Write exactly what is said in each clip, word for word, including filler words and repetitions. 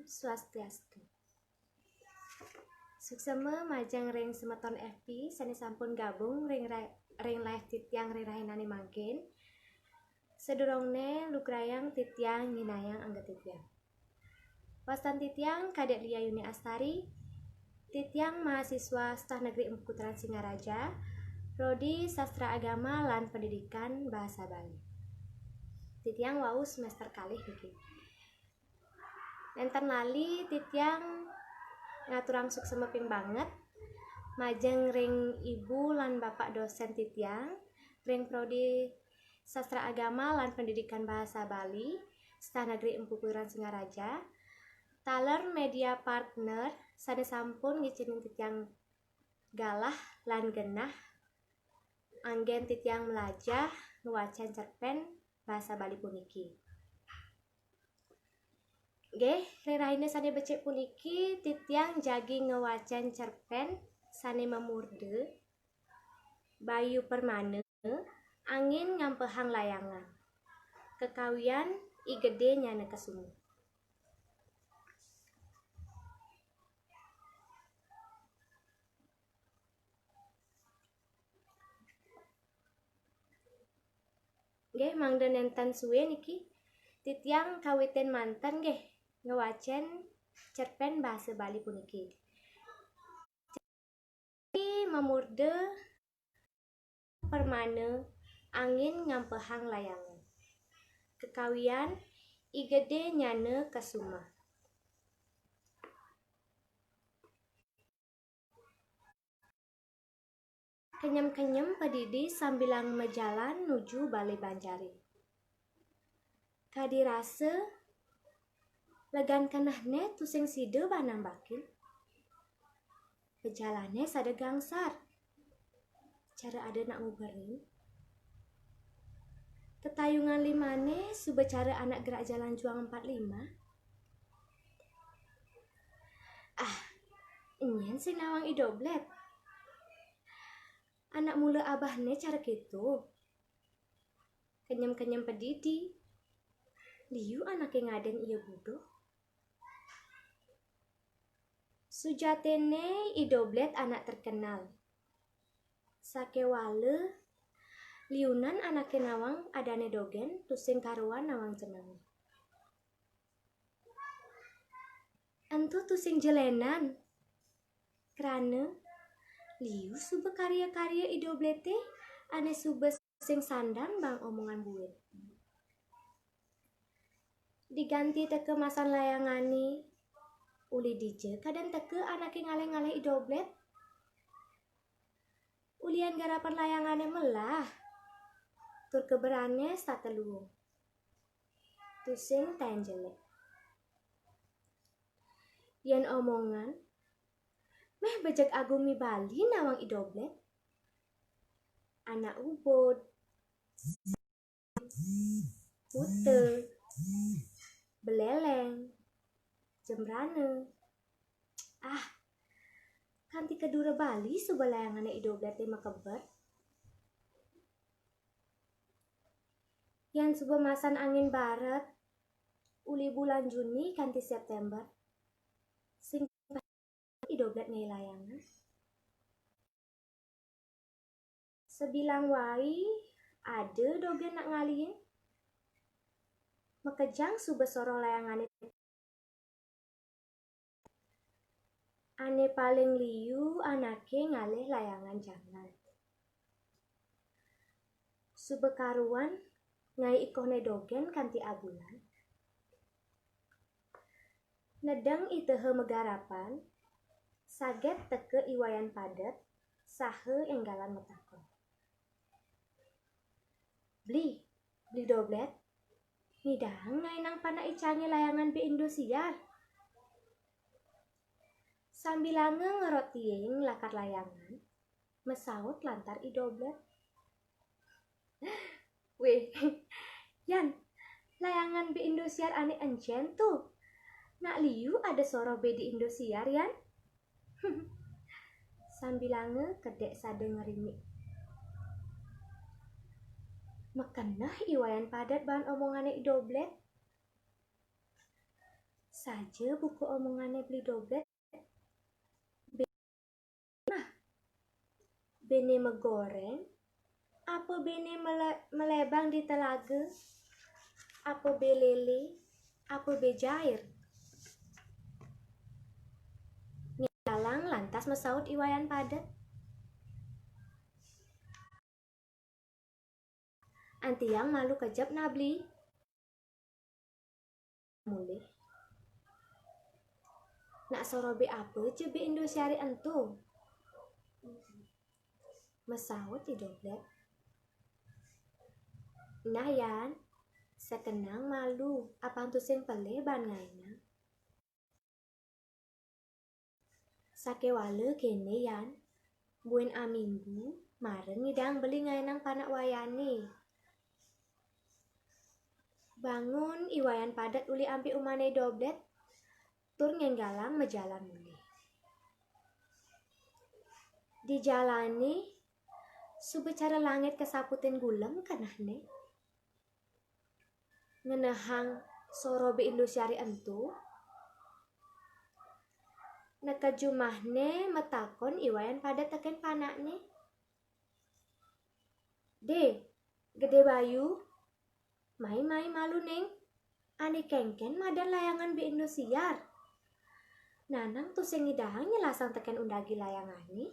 Swastiastu. Suksma majeng ring semeton F B sane sampun gabung ring ra-, ring live titiang ring rahinane mangkin. Sadurungne lugrayang titiang nyinahang angga titiang. Wastan titiang Kadek Lia Yuni Astari, titiang mahasiswa Sekolah Negeri Empu Kuturan Singaraja, Prodi Sastra Agama lan Pendidikan Bahasa Bali. Titiang wau semester kalih niki. Nenten lali titiang ngaturang suksma ping banget majeng ring ibu lan bapak dosen titiang ring Prodi Sastra Agama lan Pendidikan Bahasa Bali, Sekolah Negeri Empu Kuturan Singaraja, taler media partner sane sampun ngicinin titiang galah lan genah anggen titiang mlajah ngwacen cerpen basa Bali puniki. Nggih, ring rahina sane becik puniki titiang jagi ngwacen cerpen sane mamurda Bayu Permana, Angin Ngampehang Layangan. Kekawian I Gede Nyana Kesuma. Nggih, mangda nenten suwe niki, titiang kawitin manten nggih ngwacen cerpen basa Bali puniki. Mamurda Permana Angin Ngampehang Layangan. Kekawian I Gede Nyana Kesuma. Kenyem-kenyem padidi sambilang majalan nuju bale banjare. Kadi rasa legan kenehne tusing sida baan nambakin. Pajalane sada gangsar. Cara ada nak nguberin. Tetayungan limane suba cara anak gerak jalan juang empat lima. Ah, nyen sing nawang I Doblet. Anak mula abahne cara keto. Kenyem-kenyem padidi. Liu anake ngaden ia buduh. Sujatine I Doblet anak terkenal. Sakewala liunan anake nawang adane dogen tusing karuan nawang jenenge. Ento tusing jelenan. Krana liu suba karya-karya I Doblete ane suba sing sandang baan omongan buin. Diganti teka masan layangane, uli dija kaden teka anake ngalih-ngalih I Doblet. Ulian garapan layangane melah, tur keberane setata luung. Tusing taen jelek. Yen omongan, meh bejek agumi Bali nawang I Doblet. Anak ubud, kuta, beleleng, jembrana. Ah, kanti kedura Bali suba layangane I Doblete makebet. Yan suba masan angin baret, uli bulan Juni kanti September, sing I Doblet ngae layangan. Sabilang wai ada dogen nak ngalihin. Makejang suba soroh layangane. Ane paling liu anake ngalih layangan jaman. Suba karuan ngae ikohne dogen kanti abulan. Nedeng iteha magarapan, saget teka I Wayan Padet saha enggalan matakon. "Beli, Beli Doblet, nyidang ngaenang panak icange layangan bi Indosiar?" Sambilanga ngerot tiing lakar layangan, masaut lantar I Doblet. "Weh, Yan, layangan bi Indosiar ane encen to? Nak liu ada soroh bi di Indosiar, Yan?" Sambilanga kedek sada ngerimik. Makeneh I Wayan Padet baan omongane I Doblet. saja buka omongané Beli Doblet. Bé-, nah, bé né magoreng, apa bé né mele-, malébang di telaga, apa bé lélé, apa bé jair. Nyai Galang lantas masaut I Wayan Padet. An tiang malu kejep nah, Beli. Mulih. Nak sorobé apa ja Bé Indosiar ento? Masaut I Doblet. Nah, Yan, sakenang malu, apang tusing pelih baan ngaénang. Sakéwala kéné, Yan, buin aminggu, mara ngidang Beli ngaénang panak wayané. Bangun I Wayan Padet uli ampih umahné I Doblet, tur Nyai Galang majalan mulih. Di jalané, suba cara langit kasaputin gulem kenehné. Ngenehang sorobé Indosiar ento, neked jumahné matakon I Wayan Padet tekén panakné. "Dé, Gedé Bayu, mai, mai malu, Ning. Ané kénkén madan layangan Bé Indosiar. Nanang tusing ngidahang nyelasang tekén undagi layangané.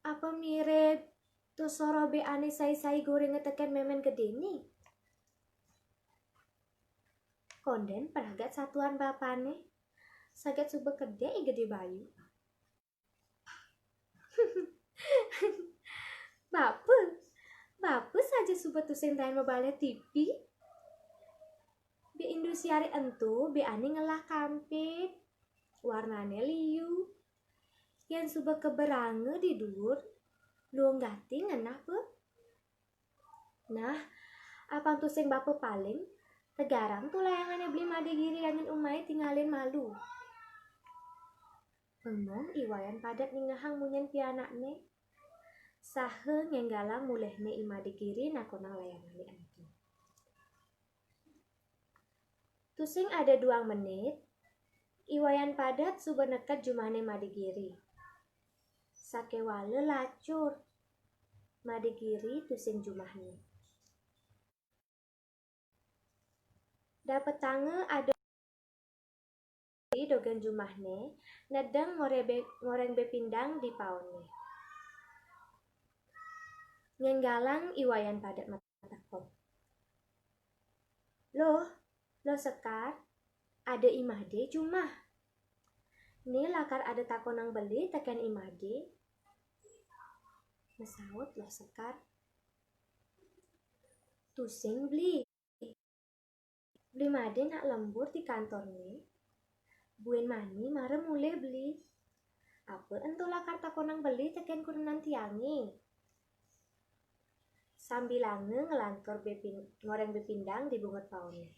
Apa mirib to sorobé ané sai-sai gorénga tekén mémén gedéné?" Kondén pragat satuan bapané, saget suba kedék I Gedé Bayu. "Bapa, bapa saja suba tusing taén mabalih tipi. Bé Indosiar ento bé ané ngelah kampid, warnané liu. Yén suba kaberanga di duur, luung gati ngenah, Pa." "Nah, apang tusing bapa paling, tegarang to layangané Beli Madé Giri angin umahé tingalin malu." Bengong I Wayan Padet ningehang munyin pianakné, saha Nyai Galang mulihné I Madé Giri nakonang layangané ento. Tusing ada duang menit, I Wayan Padet suba neked jumahné Madé Giri. Sakéwala lacur, Madé Giri tusing jumahné. Dapetanga ada dogén jumahné, nedeng ngoréng bé-, ngoréng bé pindang di paoné. Nyai Galang I Wayan Padet matakon. "Luh, Luh Sekar, ada I Madé jumah. Né lakar ada takonang Beli tekén I Madé?" Masaut Luh Sekar. "Tusing, Beli. Beli Madé nak lembur di kantorné. Buin mani mara mulih, Beli. Apa ento lakar takonang Beli tekén kurenan tiangé?" Sambilanga nglantur bé pin-, ngoréng bé pindang di bungut paoné.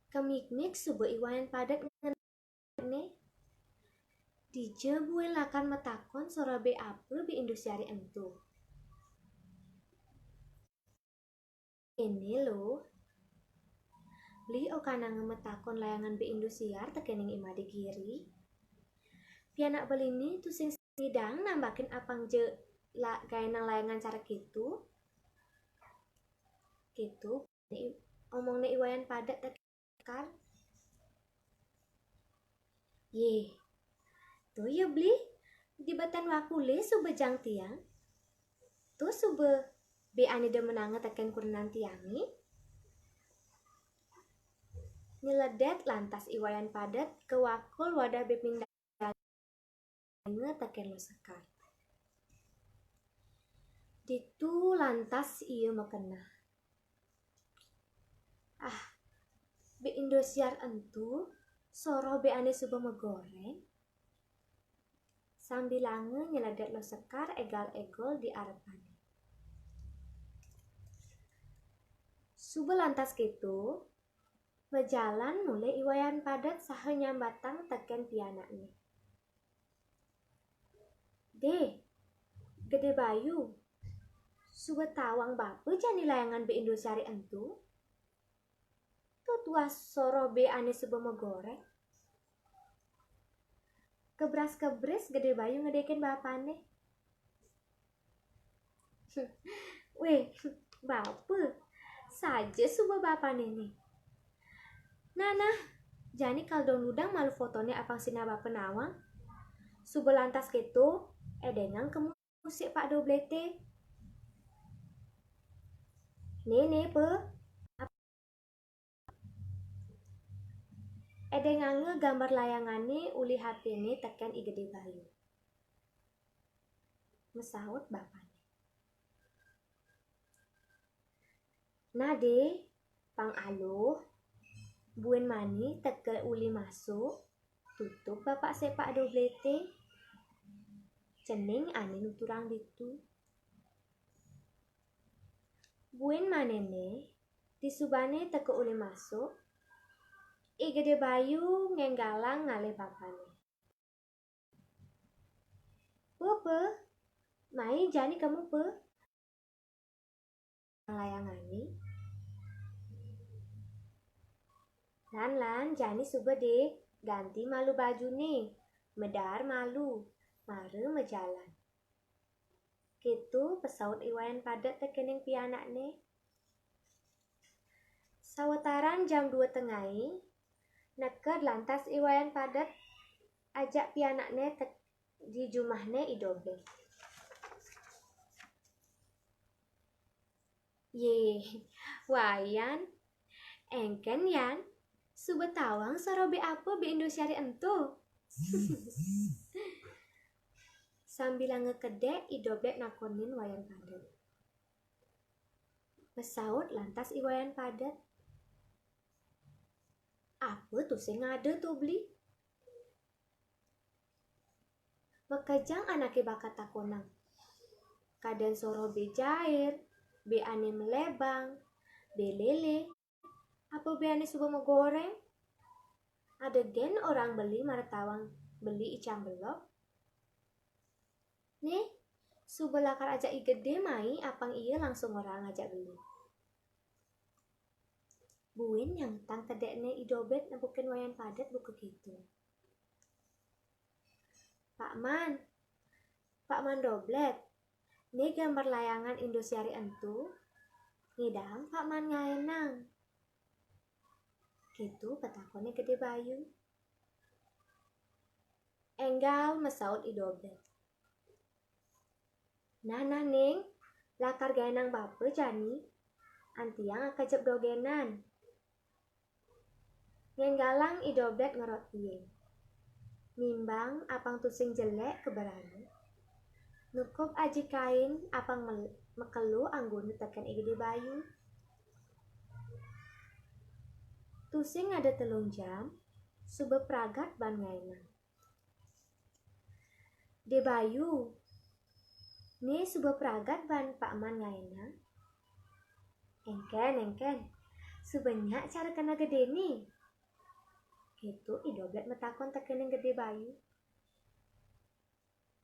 Kamikmik suba I Wayan Padet ngen-, né. Dija buin lakar matakon sorobé apa Bé Indosiar ento. "Kéné, Luh. Beli okananga matakon layangan Bé Indosiar tekéning I Madé Giri. Pianak Beliné tusing ngidang nambakin apang ja la-, gaénang layangan cara kéto." Kéto omongné I Wayan Padet tekén Sekar. "Yé, to ya, Beli, di betén wakulé suba jang tiang. To suba bé ané demenanga tekén kurenan tiangé." Nyeledét lantas I Wayan Padet ka wakul wadah bé pindang tekén Luh Sekar. Ditu lantas ia makeneh. "Ah, Bé Indosiar ento, sorobé ané suba magoréng." Sambilanga nyeledét Luh Sekar égal-égol di arepané. Suba lantas kéto, majalan mulih I Wayan Padet saha nyambatang tekén pianakné. "Dé, Gedé Bayu, Suba tawang bapa jani layangan bé Indosiari ento? To tuah soroh bé ané suba magoréng. Kebras-kebris Gedé Bayu ngedékin bapané. Wéh, bapa, saja suba bapané né. Nah, nah, jani kal dong-dudang malu fotoné apang sinah bapa nawang. Suba lantas kéto, édéngang kemu sik Pak Doblété. Né, né, Pa. Édénganga gambar layangané uli H P-né tekén I Gedé Bayu. Masaut bapané. Nah, Dé, pang aluh, buin mani teka uli masuk, tutup bapak sik Pak Doblété. Cening ané nuturang ditu. Buin maniné, disubané teka uli masuk, I Gedé Bayu ngénggalang ngalih bapané. Pa, Pa, mai jani kemu, Pa. Layangané. Lan, lan, jani suba Dé, ganti malu bajuné, madaar malu, mara majalan. Kéto pasaut I Wayan Padet tekéning pianakné. Sawataran jam dua tengai, neked lantas I Wayan Padet ajak pianakné tek-, di jumahné I Doblét. Yé, Wayan, éngkén Yan, suba tawang soroh bé apa bé Indosiari ento? Sambilanga kedék I Doblét nakonin Wayan Padet. Masaut lantas I Wayan Padet. Apa tusing ada to beli? Makejang anaké bakat takonang. Kadén soroh bé jair, bé ané malébang, bé lélé, apa bé ané suba magoréng? Ada gén orang beli mara tawang beli icang belog? Né, suba lakar ajak I Gedé mai apang ia langsung orang ajak beli. Buin nyangetang tedékné I Doblét nepukin Wayan Padet buka kéto. Pak Man, Pak Man Doblét, né gambar layangan Indosiari ento, ngidang Pak Man ngaénang? Kéto patakoné Gedé Bayu. Énggal, masaut I Doblét. Nah, nah, Ning, lakar gaénang bapa jani, antiang akejep dogénan. Ngénggalang I Doblét ngerot tiing. Nimbang apang tusing jelék keberané. Nukup aji kain apang mel-, makelo anggona tekén I Gedé Bayu. Tusing ada telung jam, suba pragat baan ngaénang. Dé Bayu, né suba pragat baan Pak Man ngaénang? Éngkén, éngkén. Suba nyak cara kena gedéné? Kéto I Doblét matakon tekéning Gedé Bayu.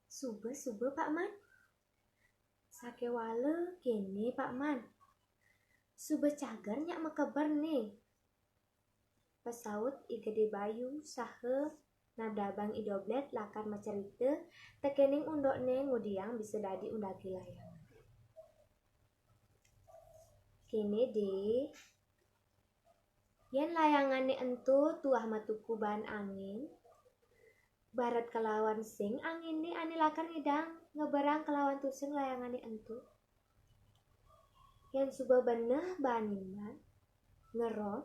Suba, suba, Pak Man. Sakéwala kéné, Pak Man. Suba cager nyak makeber né. Pasaut I Gedé Bayu saha nadabang I Doblét lakar macerita tekéning undukné ngudiang bisa dadi undagi layangan. Kéné, Dé, yén layangané ento tuah matuku baan angin, baret kalawan sing anginé ané lakar ngidang ngeberang kalawan tusing layangané ento. Yén suba beneh baan nimbang, ngerot,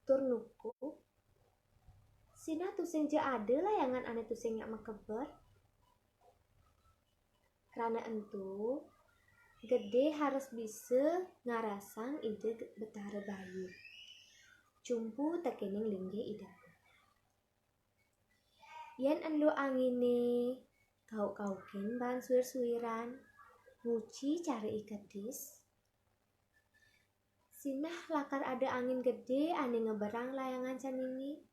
tur nukup, sinah tusing ja ada layangan ané tusing nyak makeber. Krana ento, Gedé harus bisa ngarasang Ida Betara Bayu. Cumpu tekéning linggih Idané. Yén enduk anginé kauk-kaukin baan suir-suiran, nguci cara I Kedis, sinah lakar ada angin gedé ané ngeberang layangan ceningé.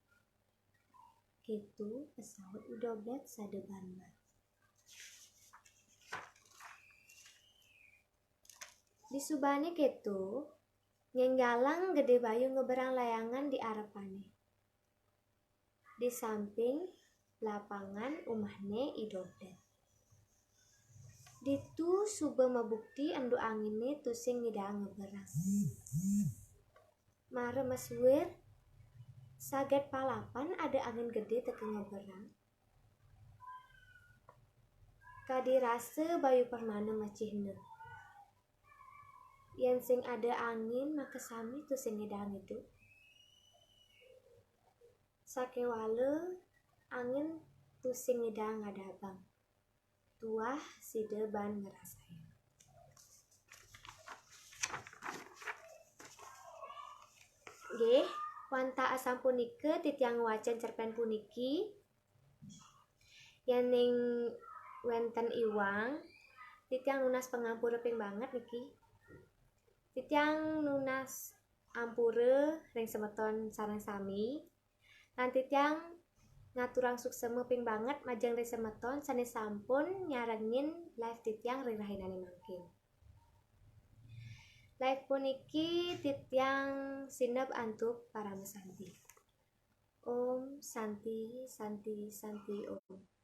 Kéto pasaut I Doblét sada banban. Disubane keto, nyenggalang gede bayu ngeberang layangan di arepane. Di samping lapangan umahne I Dodet. Ditu suba mabukti endo angine tusing ngidang ngeberang. Mara mesuir, saget palapan ada angin gede teka ngeberang. Kadi rasa bayu permana mecihna. Yen sing ada angin, makasami tusing ngidang idup. Sakewala angin tusing ngidang ngadabang. Tuah sida ban ngrasayang. Nggih, wantah asapunika titiang ngwacen cerpen puniki. Yening wenten iwang, titiang nunas pangampura ping banget niki. Titiang nunas ampura ring semeton sareng sami, lan titiang ngaturang suksema ping banget majeng ring semeton sane sampun nyarengin live titiang ring rahinane mangkin. Live puniki titiang sineb antuk paramasanti. Om Santi, Santi, Santi Om.